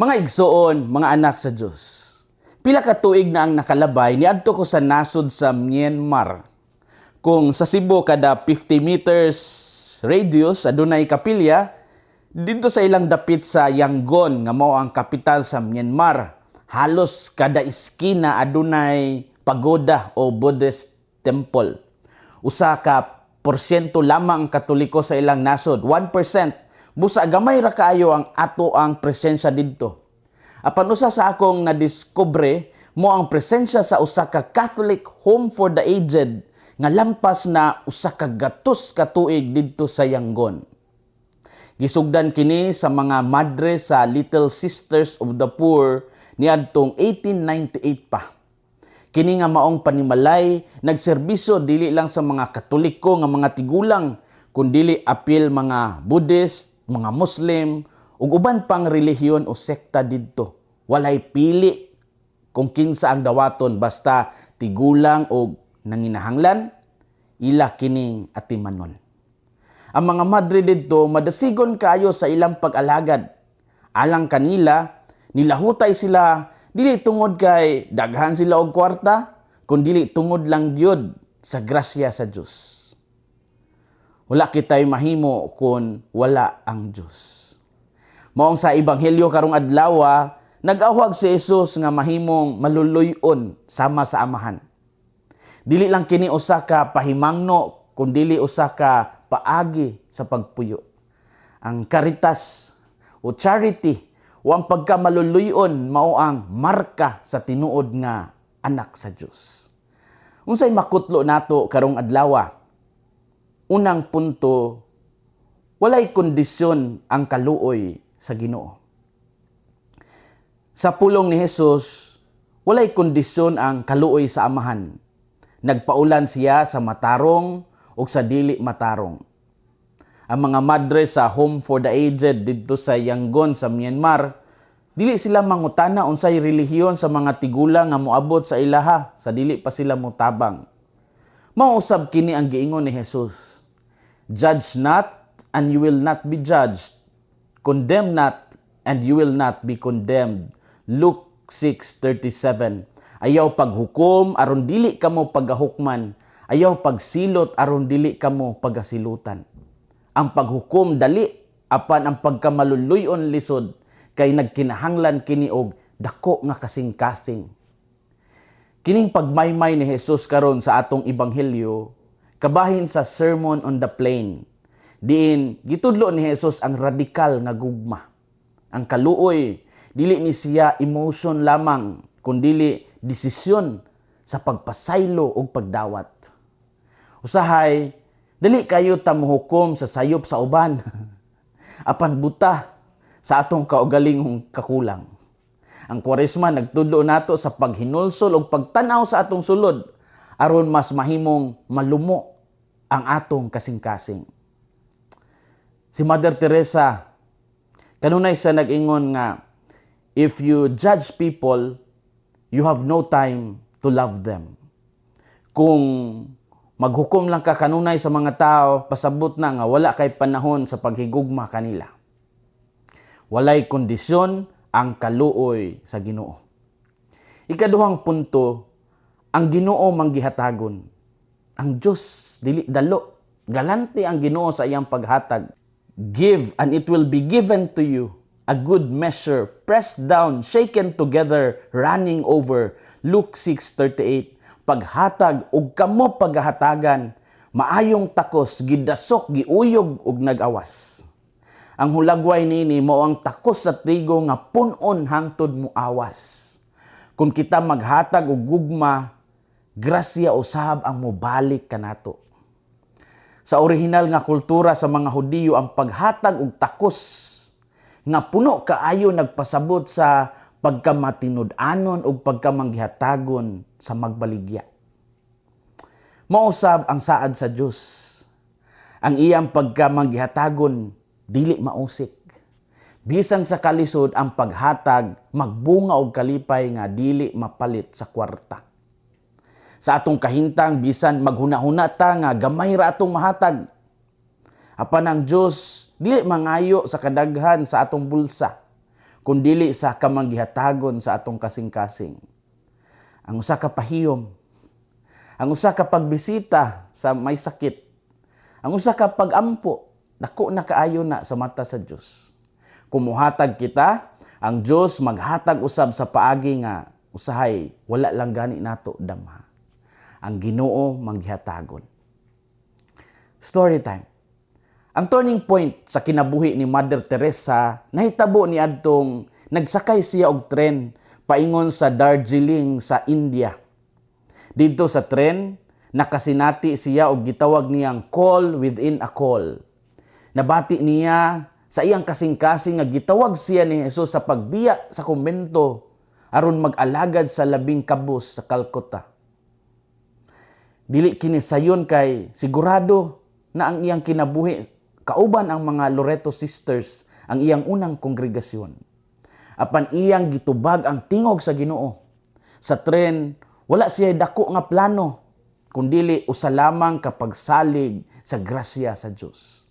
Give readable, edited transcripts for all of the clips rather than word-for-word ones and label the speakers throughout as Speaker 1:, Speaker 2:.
Speaker 1: Mga igsoon, mga anak sa Dios. Pila ka tuig na ang nakalabay, niadto ko sa nasod sa Myanmar. Kung sa Cebu kada 50 meters radius adunay kapilya, didto sa ilang dapit sa Yangon nga mao ang kapital sa Myanmar, halos kada iskina adunay pagoda o Buddhist temple. Usa ka porsyento lamang ang Katoliko sa ilang nasod, 1%. Busa gamay ra kaayo ang ato ang presensya didto. Apan usa sa akong nadiskubre mao ang presensya sa usa ka Catholic Home for the Aged nga lampas na 100 ka tuig didto sa Yangon. Gisugdan kini sa mga madre sa Little Sisters of the Poor niadtong 1898 pa. Kini nga maong panimalay nagserbisyo dili lang sa mga Katoliko nga mga tigulang, kundili apil mga Buddhist, mga Muslim ug uban pang relihiyon o sekta didto. Walay pili kung kinsa ang dawaton, basta tigulang o nanginahanglan, ila kining atimanon. Ang mga madre didto madasigon kaayo sa ilang pag-alagad. Alang kanila, nilahutay sila dili tungod kay daghan sila og kwarta, kundili tungod lang gyud sa grasya sa Dios. Wala kitay mahimo kung wala ang Dios. Maong sa ebanghelyo karong adlaw, nag-awhag si Jesus nga mahimong maluluy-on sama sa Amahan. Dili lang kini usa ka pahimangno, kundili usa ka paagi sa pagpuyo. Ang caritas o charity o ang pagkamaluluy-on mao ang marka sa tinuod nga anak sa Dios. Unsay makutlo nato karong adlaw? Unang punto, walay kondisyon ang kaluoy sa Ginoo. Sa pulong ni Jesus, walay kondisyon ang kaluoy sa Amahan. Nagpaulan siya sa matarong ug sa dili matarong. Ang mga madre sa Home for the Aged didto sa Yangon sa Myanmar, dili sila mangutana unsay relihiyon sa mga tigulang nga moabot sa ilaha sa dili pa sila motabang. Mao usab kini ang giingon ni Jesus. "Judge not and you will not be judged. Condemn not and you will not be condemned." Luke 6:37. Ayaw paghukom aron dili kamo pagahukman. Ayaw pagsilot aron dili kamo pagasilutan. Ang paghukom dali, apan ang pagkamaluluyon lisod kay nagkinahanglan kini og dako nga kasing-kasing. Kining pagmaymay ni Jesus karon sa atong ebanghelyo kabahin sa Sermon on the Plain. Diin gitudlo ni Jesus ang radikal nga gugma. Ang kaluoy dili ni siya emotion lamang, kundili desisyon sa pagpasaylo ug pagdawat. Usahay dali kayo ta mohukom sa sayop sa uban, apan buta sa atong kaugalingong kakulang. Ang Kwaresma nagtudlo nato sa paghinulsol ug pagtan-aw sa atong sulod aron mas mahimong malumo ang atong kasing-kasing. Si Mother Teresa kanunay siya nag-ingon nga, "If you judge people, you have no time to love them." Kung maghukom lang ka kanunay sa mga tao, pasabot na nga wala kay panahon sa paghigugma kanila. Walay kondisyon ang kaluoy sa Ginoo. Ikaduhang punto, ang Ginoo manggihatagon. Ang Dios dili dalo. Galante ang Ginoo sa iyang paghatag. "Give and it will be given to you. A good measure, pressed down, shaken together, running over." Luke 6:38. Paghatag ug kamo paghahatagan, maayong takos, gidasok, giuyog ug nag-awas. Ang hulagway nini mao ang takos sa trigo nga pun-on hangtod muawas. Kung kita maghatag og gugma, grasya usab ang mobalik kanato. Sa orihinal nga kultura sa mga Hudiyo, ang paghatag og takos nga puno kaayo nagpasabot sa pagkamatinud-anon ug pagkamanggihatagon sa magbaligya. Mausab ang saad sa Dios. Ang iyang pagkamanggihatagon dili mausik. Bisan sa kalisod, ang paghatag magbunga og kalipay nga dili mapalit sa kwarta. Sa atong kahintang, bisan maghuna-huna ta nga gamay ra atong mahatag, apan ang Dios dili mangayo sa kadaghan sa atong bulsa, Kundili sa kamanggihatagon sa atong kasing-kasing. Ang usa ka pahiyom, ang usa ka pagbisita sa may sakit, ang usa ka pagampo, dako na kaayo na sa mata sa Dios. Kung muhatag kita, ang Dios maghatag usab sa paagi nga usahay wala lang gani nato damha. Ang Ginoo manggihatagon. Story time. Ang turning point sa kinabuhi ni Mother Teresa nahitabo niadtong nagsakay siya og tren paingon sa Darjeeling sa India. Didto sa tren, nakasinati siya og gitawag niyang call within a call. Nabati niya sa iyang kasing-kasing nga gitawag siya ni Jesus sa pagbiya sa kumbento aron mag-alagad sa labing kabus sa Calcutta. Dili kini sayon kay sigurado na ang iyang kinabuhi kauban ang mga Loreto Sisters, ang iyang unang kongregasyon. Apan iyang gitubag ang tingog sa Ginoo. Sa tren, wala siya dako nga plano, kundili usa lamang ka pagsalig sa grasya sa Dios.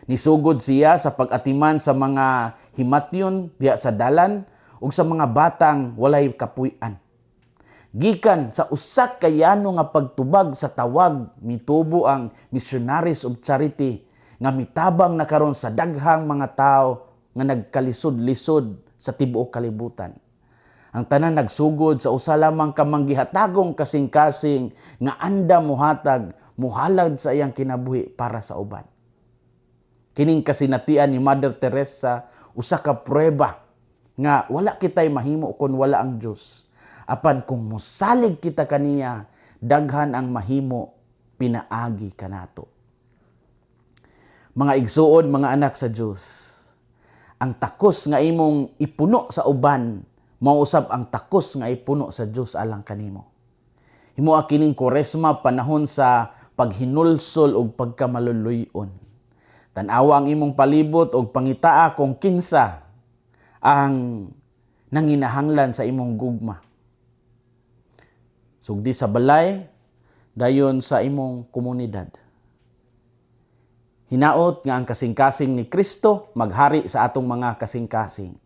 Speaker 1: Nisugod siya sa pag-atiman sa mga himatyon diha sa dalan ug sa mga batang walay kapuy-an. Gikan sa usa ka yano nga pagtubag sa tawag, mitubo ang Missionaries of Charity nga mitabang na karon sa daghang mga tao nga nagkalisod-lisod sa tibuok kalibutan. Ang tanan nagsugod sa usa lamang ka manggihatagong kasing-kasing nga andam muhatag, muhalad sa iyang kinabuhi para sa uban. Kining kasinatian ni Mother Teresa usa ka pruweba nga wala kitay mahimo kon wala ang Dios. Apan kung mosalig kita kaniya, daghan ang mahimo pinaagi kanato. Mga igsuon, mga anak sa Dios, ang takos nga imong ipuno sa uban, mausab ang takos nga ipuno sa Dios alang kanimo. Himoa kining Kuresma panahon sa paghinulsol ug pagkamaluluy-on. Tan-awa ang imong palibot ug pangitaa kung kinsa ang nanginahanglan sa imong gugma. Sugdi sa balay, dayon sa imong komunidad. Hinaot nga ang kasing-kasing ni Kristo maghari sa atong mga kasing-kasing.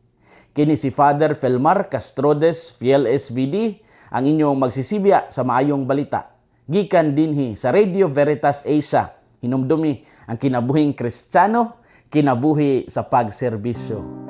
Speaker 1: Kini si Father Felmar Castrodes, Fiel SVD, ang inyong magsisibya sa maayong balita. Gikan dinhi sa Radio Veritas Asia, hinumdumi ang kinabuhing Kristiyano, kinabuhi sa pagserbisyo.